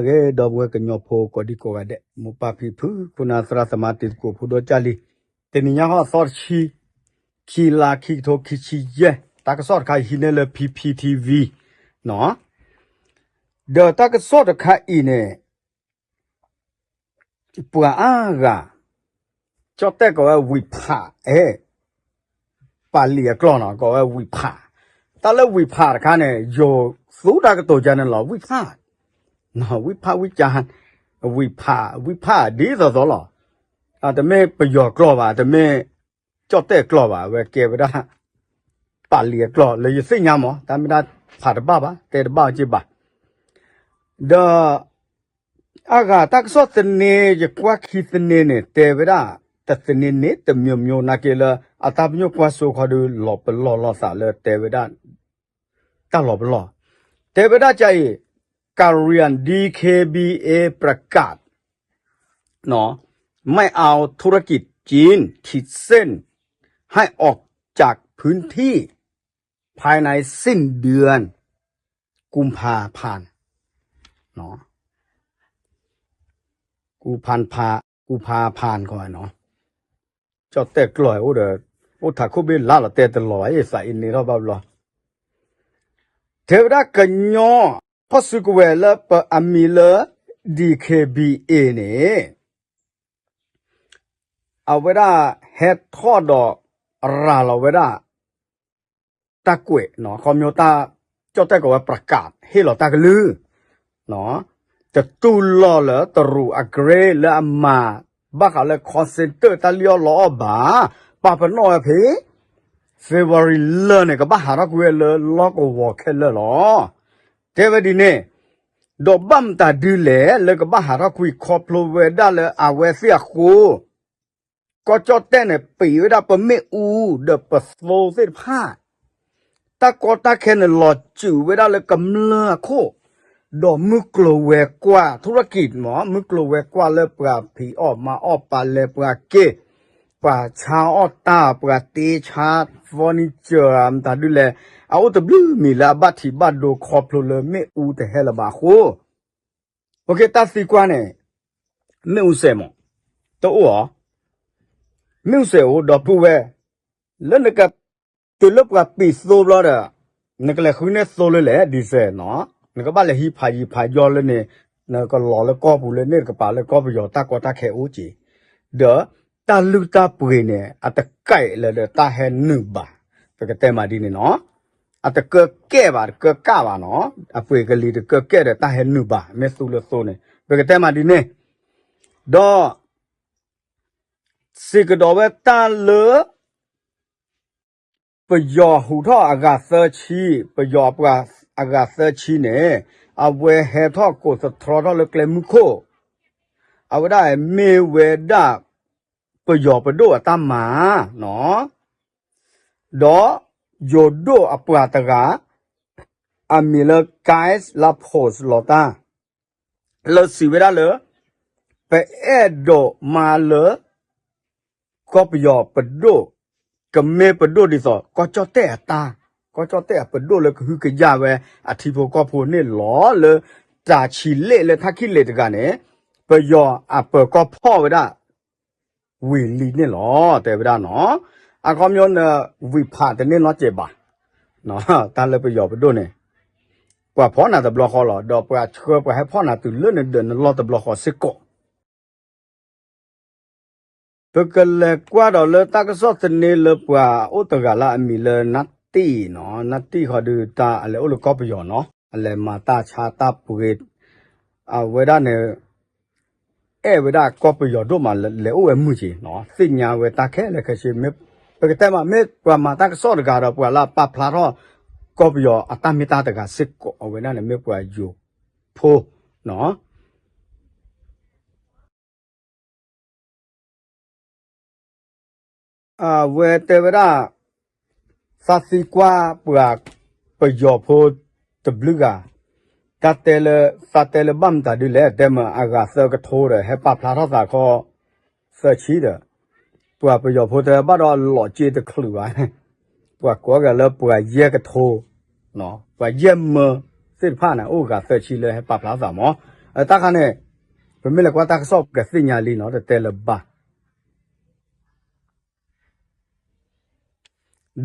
ဂ့ၤ ဒီပုၢ်ဝဲၢ်ကညီဖိကိးဒံကိးဂၤဒဲး မိၢ်ပၢ်ဖံဖု ခိၣ်နၢ်သရၣ်သမါတံၤသကိးဖိဒီကၢ်လံၤ, တနံၤညါဟီၣ်သီတဆံ ခံလါခံကထိခံဆံယဲၢ် တၢ်ကစီၣ်တခါဟံးန့ၢ်လၢ P P T V နီၤ, ဒီးတၢ်ကစီၣ်တခါအံၤန့ၣ် ပှၤအါဂၤ ကၠီၣ်တဲၣ်ကိးဝဲဝံၤဖး အဲ ပာ်လံာ်အကျိာ်နီၤ ကိးဝဲဝံၤဖး, တၢ်လၢဝံၤဖးတခါန့ၣ် ယိၤသူတၢ်ကတိၤယါန့ၣ်လီၤ ဝံၤဖး, ဝံၤဖးဝံၤကါ, ဝံၤဖး ဝံၤဖးဒ်သိးသိးလီၤ, တမ့ၢ်ပယီၤကျိာ်ဘၣ် တမ့ၢ်ကၠီၣ်တဲၣ်ကျိာ်ဘၣ် အဝဲကဲဝဲဒၣ် ပာ်လံာ်အကျိာ်လၢယသ့ၣ်ညါမး တၢ်မ့ၢ်တၢ်ဖးတဘၣ်ဘၣ် တဲတဘၣ်က့ၤဘၣ်, ဒီး အဂၤတၢ်ကစီၣ်သန့ ယကွၢ်ခံသန့န့ၣ် တဲဝဲဒၣ် တသန့န့ၣ် တမျိုးမျိုး နာ်က့လၢ အတၢ်ပညိၣ်ကွၢ်စိခီဒုး လီၤပလီၢ်လိာ်သးလၢတဲဝဲဒၣ် တၢ်လီၤပလီၢ်, တဲဝဲဒၣ်ကအံၤ Karen D K B A ประกาศ ไม่เอาธุรกิจจีนขีดเส้น ให้ออกจากพื้นที่ ภายในสิ้นเดือนกุมภาพันธ์ กุมภาพันธ์ ခီနီၤ, ကၠီၣ်တဲၣ်ကျိာ်အိၣ်ဒီး အိၣ်ထးခိၣ်ဘ့ၣ်လါလီၤတဲတလီၤဘၣ် အ့ၣ်သးအံၤန့ၣ်ထီၣ်ဘၣ်ဘျီ, ထဲဝဲဒၣ်ကညီဖီၣ်စုကဝဲၤလၢပအမံၤလၢ D K B A န့ၣ် အဝဲဒၣ်ဟဲထီၣ်ဒီးရၤလီၤဝဲဒၣ် တၢ်ကွဲးနီၤ ခီဖျိတၢ် ကၠီၣ်တဲၣ်ကိးဝဲ ประกาศ ဟ့ၣ်လီၤတၢ်ကလုၢ် တတူၢ်လိာ်လၢတရူးအကြ့လၢအမၤ ဘၣ်ဃးလၢ call center တၢ်လံၣ်အီၣ်လီအီၣ်ဘၣ် ပာ်ပနီၣ်ဝဲဖဲ February လၢန့ၣ် ကဘၣ်ဟးထီၣ်ကွံာ်ဝဲလၢလီၢ်ကဝီၤခဲလၢာ်လီၤ. တဲဝဲဒ်န့ၣ် ဒီးဘၣ်မတၤဒုလဲၣ် လၢကဘၣ်ဟးထီၣ်ကွံာ်ခီဖျိဝဲဒၣ်လၢအဝဲသ့ၣ်အဃိ ကီၢ်ကၠီၣ်တဲၣ်န့ၣ် ပံးဝဲဒၣ်ပမ့ၣ်အူဒီးပသိသ့ၣ်တဖၣ် တၢ်ကီတၢ်ခဲန့ၣ်လီၤစုာ်ဝဲဒၣ်လၢကမျၢၢ်အခိၣ်, ဒီးမုၢ်ကျိၤဝဲၤကွာ် ธุรกิจ မ့ၢ် မုၢ်ကျိၤဝဲၤကွာ်လၢပှၤဖံးအီၣ်မၤအီၣ်ပာ်လဲၤပှၤက့ၢ်, ပှၤဆါအီၣ်တၢ် ပှၤတ့ဆါ furniture မတၤဒုလဲၣ် အအိၣ်တဘျုးမံၤလၢအဘၣ်ထံးဘၣ်ဒိခီဖျိလၢမ့ၣ်အူတဟဲလၢၤဘၣ်အဃိ တၢ်သံကွၢ်န့ၣ် မ့ၣ်အူစဲးမး တအိၣ်အီၤ, မ့ၣ်အူစဲးအိၣ်ဒီပုၢ်ဝဲၢ်, လၢနက တုၤလၢပှၤပံးသိဘျီဒီး နကလဲၤဃုန့ၢ်သိလၢလဲၣ် ဒ်စဲးနီၤ, နကဘၣ်လဲၤဟံးဖးယံၤဖးယီၤလၢန့ၣ် နကလီၤလၢကီၢ်ပူၤလၢန့ၣ်တကပၤလၢကီၢ်ပယီၤတၢ်ကီတၢ်ခဲအိၣ်က့ၤ, ဒီးတၢ်လုၢ်တၢ်ပှ့ၤန့ၣ် အတကဲးလၢၤဒီးတၢ်ဟဲနုာ်ဘၣ်, ပကတဲမးဒ်န့ၣ်နီၤ အတကၢကဲဘၣ် တကၢကးဘၣ်နီၤ, အပှ့ၤကလံၤတကၢကဲဒီးတၢ်ဟဲနုာ်ဘၣ် မ့ၢ်သူလၢသိန့ၣ် ပကတဲမးဒ်န့ၣ်, ဒီး စံးကဒီးဝဲတၢ်လၢ ပယီၤဟူးထီၣ်အဂၤသၢဆံ, ပယီၤအပှၤအဂၤသၢဆံန့ၣ် အဝဲဟဲထီၣ်ကိးသတြီထီၣ်လၢကျဲမုၢ်ခိၣ်, အဝဲဒၣ်မ့ၢ်ဝဲဒၣ် ပယီၤပဒိၣ်အတၢ်မၤနီၤ, ဒီးယိၤဒိၣ်အပှၤတဂၤ အမံၤလၢ Guy Lapos လီၤတၢ် လၢစံးဝဲဒၣ်လၢ ပအဲၣ်ဒိးမၤလၢ ကီၢ်ပယီၤပဒိၣ် ကမ့ၢ်ပဒိၣ်ဒ်သိး ကီၢ်ကၠီၣ်တဲၣ်အတၢ်, ကီၢ်ကၠီၣ်တဲၣ်အပဒိၣ်လၢကဟုကယာ်ဝဲအထံဖိကီၢ်ဖိန့ၣ်လီၤ. လၢတၢ်ဆံးလ့ၣ်လၢထၣ်ခံလ့ၣ်တဂၤန့ၣ် ပယီၤအပၢၤကီၢ်ဖီၣ်ဝဲဒၣ် ဝံၤလံန့ၣ်လီၤ တဲဝဲဒၣ်နီၤ. အခီပညီန့ၣ် ဝံၤဖးတန့ၢ်နီတစဲးဘၣ်, တၢ်လၢပယီၤပဒိၣ်န့ၣ် ပှၤဖီၣ်နၤတဘျီဃီလီၤ. ဒီးပှၤဆှၢပှၤဟဲဖီၣ်နၤတုၤလၢနဒၢးနလီၢ်တဘျီဃီစ့ၢ်ကီး ပကလဲၤကွၢ်ဒီးလၢတၢ်ကစီၣ်သန့လၢပှၤအိၣ်တဂၤလၢအမံၤလၢနၢ်တံၢ်နီၤ, နၢ်တံၢ်ဃီဒုးတၢ်အလဲၤအိၣ်လၢကီၢ်ပယီၤနီၤ, အလဲၤမၤတၢ်ဆါတၢ်ပှ့ၤ, အဝဲဒၣ်န့ၣ် အဲၣ်ဝဲဒၣ်ကီၢ်ပယီၤဒိၣ်မး လဲၤအိၣ်ဝဲမုၢ်က့ၤနီၤ, သ့ၣ်ညါဝဲတၢ်ခဲလၢာ်ခဲဆ့, ပကတဲမး မ့ၢ်ပှၤမၤတၢ်ကစီၣ်တဂၤဒီး ပှၤလၢအပာ်ဖျါထီၣ် ကီၢ်ပယီၤအတၢ်မ့ၢ်တၢ်တဂၤစ့ၢ်ကီး အဝဲဒၣ်န့ၣ်မ့ၢ်ပှၤယိၤဖိနီၤ. အဝဲတဲဝဲဒၣ် သးသံကွၢ်ပှၤပယီၤဖိတဘျုးဂၤ, တၢ်တဲလၢ သးတဲလၢဘၣ်မတၤဒ်လဲၣ်, တဲမ့ၢ်အဂၤသၢကထိဒီး ဟဲပာ်ဖျါထီၣ်သးခီ သၢဆံဒီး ပှၤပယီၤဖိတဲဘၣ်ဒီးအလီၤစ့တချုးဘၣ်, ပှၤကိးဂၤလၢပှၤယဲၢ်ကထိ, ပှၤယဲၢ်မၢသ့ၣ်တဖၣ်န့ၣ် အိၣ်ဂၤသၢဆံလၢဟဲပာ်ဖျါသးမး, တၢ်ခါန့ၣ် ပမ့ၢ်လဲၤကွၢ်တၢ်ကစီၣ်ပကသ့ၣ်ညါလံနီၤ တတဲလၢၤဘၣ်.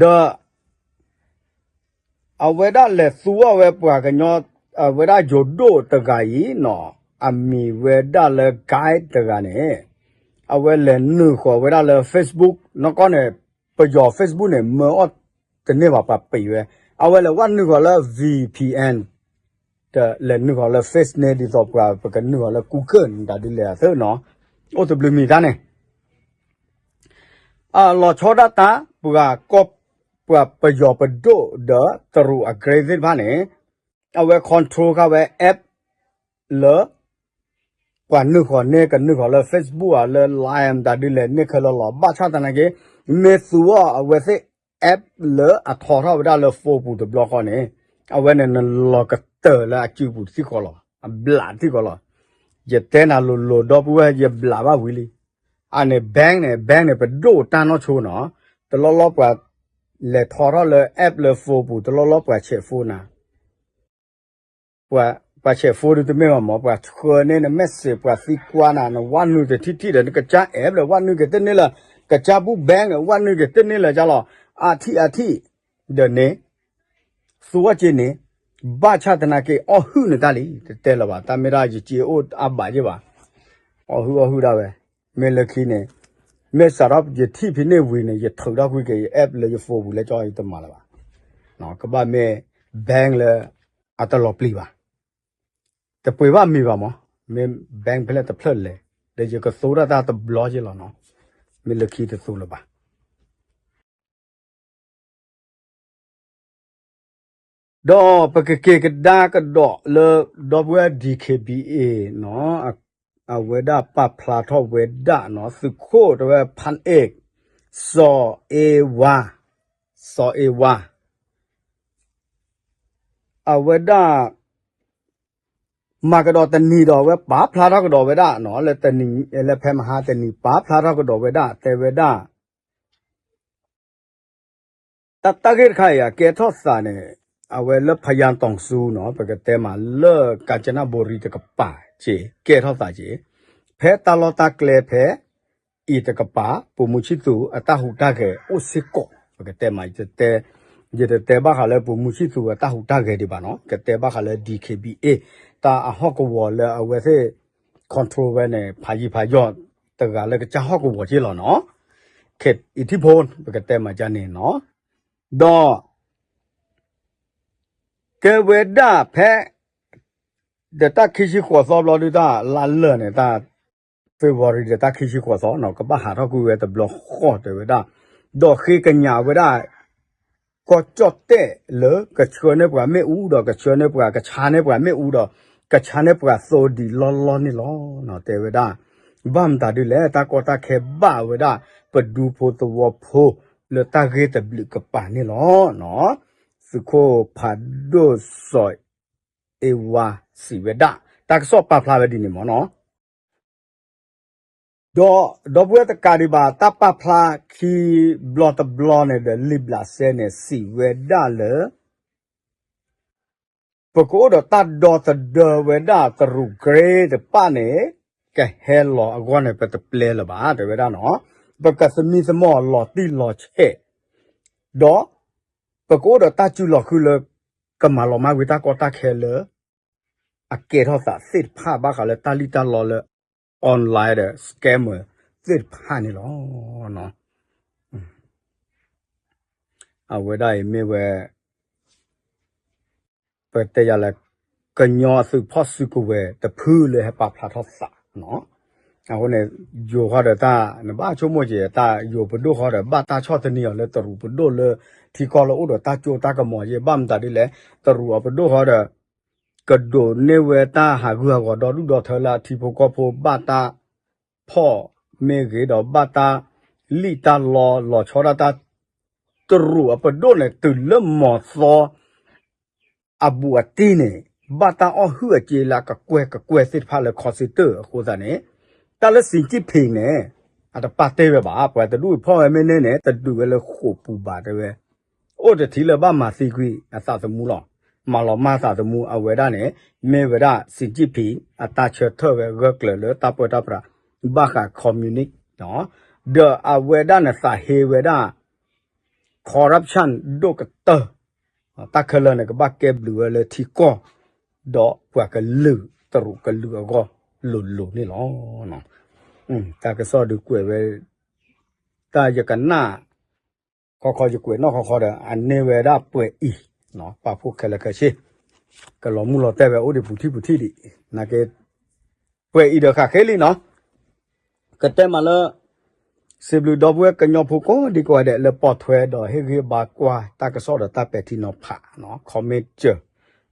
ဒီး အဝဲဒၣ်လဲၤသူအီၤဝဲပှၤကညီ အဝဲဒၣ်ယိၤဒိၣ်တဂၤအံၤနီၤ အမံၤဝဲဒၣ်လၢ guide တဂၤန့ၣ် အဝဲလဲၤနုာ်ဃီၤဝဲဒၣ်လၢ Facebook နီၢ်ကီၢ်န့ၣ် ပယီၤ Facebook န့ၣ် မၢအီၣ်တန့ၢ်ဘၣ် ပှၤပံၤဝဲ အဝဲလဲၤဝဲနုာ်ဃီၤလၢ V P N ဒီးလဲၤနုာ်ဃီၤလၢ Face န့ၣ် ဒ်သိးပှၤပကနုာ်ဃီၤလၢ Google န့ၣ် တၢ်ဒ်လဲၣ်အသၢနီၤ အိၣ်တဘျုးမံၤတၢ်န့ၣ် အလီၤဆီဒၣ်တၢ် ပှၤကီၢ် ပှၤပယီၤပဒိၣ်ဒီးတရူးအကြ့သ့ၣ်တဖၣ်န့ၣ် အဝဲ control ခါဝဲ app လၢ ပှၤနုာ်ဃီၤန့ၣ် ကနုာ်ဃီၤလၢ Facebook ဧါ လၢ Line တၢ်ဒ်လဲၣ်န့ၣ်ခဲလၢာ်လီၤ. ဘၣ်ဆၣ်သနာ်က့ မ့ၢ်သူအီၤအဝဲသ့ၣ် app လၢအထီထီၣ်ဝဲဒၣ်လၢ phone ပူၤတဘျီဃီန့ၣ် အဝဲန့ၣ်နလီၤကတၢၢ်လၢအစုပူၤတသံၣ်ဃီလီၤ. အဘျးတသံၣ်ဃီလီၤ. ယတဲနၤလိၤလိၤ ဒီပုၢ်ဝဲၢ် ယဘျးဘၣ်ဝံၤလံ. အန့ၣ် bank န့ၣ် bank န့ၣ် ပဒိၣ်တၢ်နီၢ်ဆိနီၤ. တလီၢ်လီၢ်ပှၤ လဲၤထီထီၣ်လၢ app လၢ phone ပူၤ တလီၢ်လီၢ်ပှၤဆဲး phone နၤ ပှၤဆဲး phone ဒုတမ့ၢ်ဘၣ်မး ပှၤဆှၢန့ၢ်န message ပှၤသံကွၢ်နၤ နဝဲနုာ်တထံၣ်ထံၣ်ဒီး နကစၢ် app ဒီးဝဲနုာ်က့ၤတန့ၢ်လၢၤ ကစၢ်ဘူၣ် bank ဒီးဝဲနုာ်က့ၤတန့ၢ်လၢၤကၢ်လီၤ. အထံၣ်အထံၣ် ဒီးန့ၣ် သူဝဲက့ၤန့ၣ် ဘၣ်ဆၣ်သနာ်က့ အီၣ်ဟုၣ်န့ၢ်တၢ်လံ တတဲလၢၤဘၣ် တၢ်မ့ၢ်ဒၣ်ယစ့အိၣ်အါဘၣ်ယ့ၢ်ဘၣ် အီၣ်ဟုၣ်အီၣ်ဟုၣ်ဒၣ်ဝဲ မ့ၢ်လၢခံန့ၣ် မ့ၢ်စးထီၣ်ယထံၣ်ဖဲန့ၣ်ဝံၤန့ၣ် ယထုးထီၣ်ကွံာ်က့ၤယ app လၢယ phone ပူၤလၢကၠီယတမၤလၢၤဘၣ် ကဘၣ်မ့ၢ် bank လၢ အတလီၤပျံၤဘၣ် တပှ့ၤဘၣ်မံၤဘၣ်မး မ့ၢ် bank ဖဲလဲၣ်တဖျၢၣ်လဲၣ် ဒီးယကသိတၢ်တၢ်တဘျီက့လီၤနီၤ မ့ၢ်လၢခံတသိလၢၤဘၣ် ဒီးပကက့ၤကဒါကဒီးလၢ ဒီပုၢ်ဝဲၢ် D K B A နီၤ အဝဲဒၣ်ပာ်ဖျါထီၣ်ဝဲဒၣ်နီၤ သုးခိၣ်တဲဝဲ ဖၣ်အ့ၣ် စီၤအ့ဝါ စီၤအ့ဝါ အဝဲဒၣ် မၤကဒီးတနံၤဒီး အဝဲပာ်ဖျါထီၣ်ကဒီးဝဲဒၣ်နီၤ လၢတနံၤ လၢဖဲမဟါတနံၤ ပာ်ဖျါထီၣ်ကဒီးဝဲဒၣ် တဲဝဲဒၣ် တၢ်တၢ်ဂ့ၢ်တခါအံၤ အကဲထီၣ်သးန့ၣ် အဝဲလၢဖယါတီၤစူနီၤ ပကတဲမးလၢ ကၣ်စနဘူရံတကပၤက့ၤ ကဲထီၣ်သးက့ၤ ဖဲတၢ်လီၢ်တၢ်ကျဲဖဲ အံၤတကပၤ ပိာ်မုၣ်ဆံသူးအတၢ်ဟူးတၢ်ဂဲၤအိၣ်စ့ၢ်ကီး ပကတဲမး ယတတဲဘၣ်ဃးလၢပိာ်မုၣ်ဆံသူးအတၢ်ဟူးတၢ်ဂဲၤဒံးဘၣ်နီၤ ကတဲဘၣ်ဃးလၢ D K B A တၢ်အဟီၣ်ကဝီၤလၢအဝဲသ့ၣ် control ဝဲန့ၣ် ဖးယံၤဖးယီၢ် တဂၤလၢကစၢ်ဟီၣ်ကဝီၤက့လီၤနီၤ ခ့အံၤထံဖိ ပကတဲမးကန့ၣ်နီၤ ဒီး ကဲဝဲဒၣ်ဖဲ ဒီးတၢ်ခံဆံဃိးသီဘျီဒုတၢ်လါလၢာ်န့ၣ် တၢ် February ဒီးတၢ်ခံဆံဃိးသီနီၤ ကဘၣ်ဟးထီၣ်ကွံာ်ဝဲတဘျီဃီတဲဝဲဒၣ် ဒီးဃ့ကညးဝဲဒၣ် ကီၢ်ကၠီၣ်တဲၣ်လၢကဆှၢန့ၢ်ပှၤမ့ၣ်အူဒီး ကဆှၢန့ၢ်ပှၤ ကဆါန့ၢ်ပှၤမ့ၣ်အူဒီး ကဆါန့ၢ်ပှၤသိဒံးလီၢ်လီၢ်န့ၣ်လီၤ. တဲဝဲဒၣ် ဘၣ်မတၤဒ်လဲၣ် တၢ်ကီတၢ်ခဲဘၣ်ဝဲဒၣ် ပဒူဖိသဝီဖိ လၢတၢ်ဂ့ၢ်တဘျုးကပၤန့ၣ်လီၤ. သုးခိၣ်ဖးဒိၣ်စီၤအ့ဝါစံးဝဲဒၣ် တၢ်ကစီၣ်ပာ်ဖျါဝဲဒ်န့ၣ်မ့ၢ်နီၤ ဒီး ဒီပုၢ်ဝဲၢ်တကးဒံးဘၣ် တၢ်ပာ်ဖျါခံဘျီတဘျီန့ၣ်ဒီး လံာ်ဘျးစဲန့ၣ် စံးဝဲဒၣ်လၢ ပကအိၣ်ဒီးတၢ်ဒီသဒၢဝဲဒၣ်တရူးကြ့တဖၣ်န့ၣ် ကဟဲလီၤအဂီၢ်န့ၣ် ပတပျဲလၢၤဘၣ် တဲဝဲဒၣ်နီၤ ပကသမံသမိးလီၤတံၢ်လီၤဆဲး ဒီး ပကအိၣ်ဒီးတၢ်စုလီၤဃုလၢ ကမၤလီၤမၢ်ကွံာ်တၢ်ကီတၢ်ခဲလၢ အကဲထီၣ်သးသ့ၣ်တဖၣ်ဘၣ်ဃးလၢတၢ်လံၣ်တၢ်လီလၢ online ဒီး scammer သ့ၣ်တဖၣ်န့ၣ်လီၤ. အဝဲဒၣ်အံၤမ့ၢ်ဝဲ ပတဲယၤလၢ ကညီအသုးဖီၣ်စုကဝဲၤတဖုလၢဟဲပာ်ဖျါထီၣ်သးနီၤ. အဃိန့ၣ် ယိၤဃီဒီးတၢ် နဘၣ်ဆိကမိၣ်က့ၤ တၢ်ယိၤပဒိၣ်ဃီဒီး ဘၣ်တၢ်ဆီၣ်သနံးအီၤလၢတရူးပဒိၣ်လၢ ထံကီၢ်လၢအိၣ်ဒီးတၢ်ကၠိတၢ်ကမီၤယ့ၢ် ဘၣ်မတၤဒ်လဲၣ် တရူးအပဒိၣ်ဃီဒီး ကဒိးန့ၢ်ဝဲတၢ်ဟးဂူာ်ဟးဂီၤဒီဒူၣ်ဒီထၢလၢအထံဖိကီၢ်ဖိ ဘၣ်တၢ်ဖီၣ်မ့ၢ်ဂ့ၤဒီး ဘၣ်တၢ်လံၣ်တၢ်လီလီၤဆီဒၣ်တၢ် တရူးအပဒိၣ်န့ၣ် တုၤလၢမီၤသီ အဘူးအတံၢ်န့ၣ် ဘၣ်တၢ်အီၣ်ဟုၣ်အစ့လၢအကကွဲၢ်ကကွဲၢ်သ့ၣ်တဖၣ်လၢ call center အဃိသတးန့ၣ် တၢ်လၢ Xi Jinping န့ၣ် အတပာ်တ့ၢ်ဝဲဘၣ် ပှၤတဒူၣ်ဖီၣ်ဝဲမ့ၢ်န့ၢ်န့ၣ် တဒုးဝဲလၢဃိာ်ပူၤဘၣ်တဲဝဲ အိၣ်တထံၣ်လၢဘၣ်မၤသံကွံာ်အသးသမူလီၤ. မၤလီၤမၢ်သးသမူအဝဲဒၣ်န့ၣ် မ့ၢ်ဝဲဒၣ် Xi Jinping အတၢ်ဆၢထၢၣ်ဝဲဂၢၢ်ကျၢၤလၢတၢ်ပၢတၢ်ပြး ဘၣ်ဃး communist ဒီးအဝဲဒၣ်န့ၣ်သးဟ့ဝဲဒၣ် corruption ဒိၣ်ကတၢၢ် တၢ်ခဲလၢာ်န့ၣ် ကဘၣ်ကဲဘျုးဝဲလၢထံကီၢ် ဒီးပှၤကလုာ်တရူးကလုာ်အဂီၢ်လိၤလိၤန့ၣ်လီၤ. တၢ်ကစီၣ်ဒုးကွဲးဝဲ တၢ်ယကနၣ် ခီခီယကွဲးနီၣ်ခီခီဒီး အန့ၢ်ဝဲဒၣ်ပှဲၤအံၤ ပာ်ဖှိၣ်ခဲလၢာ်ခဲဆ့ ကလီၤမုၢ်လီၤတဲာ်ဝဲအိၣ်ဒံးပူၤထံၣ်ပူၤထံၣ်ဒံး နာ်က့ ပှဲၤအံၤဒီးဃးဃ့လံနီၤ ကတဲမးလၢ စံးဘျုးဒီပုၢ်ဝဲၢ်ကညီဖိကိးဒံကိးဂၤဒဲးလၢပိာ်ထွဲဒီးဟ့ၣ်ဂံၢ်ဟ့ၣ်ဘါကွၢ်တၢ်ကစီၣ်ဒီးတၢ်ပဲာ်ထံနီၤဖး comment စၢၤ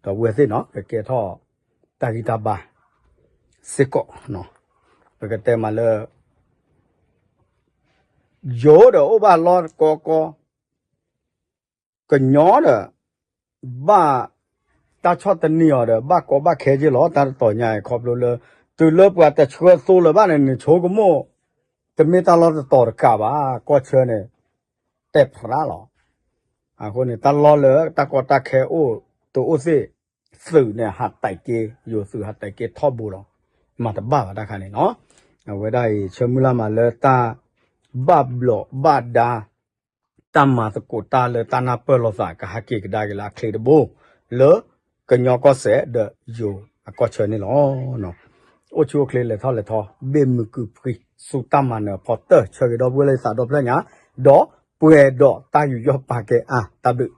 ဒီပုၢ်ဝဲၢ်သ့ၣ်နီၤ ကကဲထီၣ်တၢ်ဂံၢ်တၢ်ဘါ စ့ၢ်ကီး ပကတဲမးလၢ ယိၤဒီးအိၣ်ဘၣ်လီၢ်ကီကီ ကညီဒီး ဘၣ်တၢ်ဆီၣ်တနံၤအီၤဒီး ဘၣ်ကီဘၣ်ခဲက့လီၤ တၢ်တတီၤညါအံၤ ခီဖျိလၢ တုၤလၢပှၤတဆှၢသိလၢၤဘၣ်န့ၣ် နဆိကမိၣ် တမ့ၢ်တၢ်လီၢ်တတီၤတကးဘၣ် ကီၢ်ဆၢန့ၣ် တဲဖျါလီၤ. အဃိန့ၣ် တၢ်လီၢ်လၢတၢ်ကီတၢ်ခဲအိၣ်တအိၣ်သ့ၣ် သုးန့ၣ်ဟးတဲာ်က့ၤ ယိၤသုးဟးတဲာ်က့ၤထီဘိလီၤ. မၤတဘၣ်ဘၣ်တၢ်ခါန့ၣ်နီၤ. အဝဲဒၣ်အံၤ ဆၢမုၢ်လၢ်မးလၢတၢ်ဘၣ်ဘျီးဘၣ်ဒါ တၢ်မၤသကိးတၢ်လၢတၢ်နၢ်ပၢၢ်လိာ်သး ကဟးက့ၤကဒါက့ၤလၢအချ့တဘိ လၢကညီကီၢ်စဲၣ်ဒီးယိၤအကီၢ်ဆၢန့ၣ်လီၤ. အိၣ်ဆူၣ်အိၣ်ချ့လဲၤထီၣ်လဲၤထီ ဘ့ၣ်မုာ်ကုာ်ဖှံ ဆူတၢ်မၤနၢၤအဖီတၢၢ် ဆၢဂ့ၤဒီပုၢ်ဝဲၢ်လၢသးဒီဖျၢၣ်ညါ ဒီးပှဲၤဒီးတၢ်ယူးယီၣ်ပာ်ကဲအါ တၢ်ဘျုး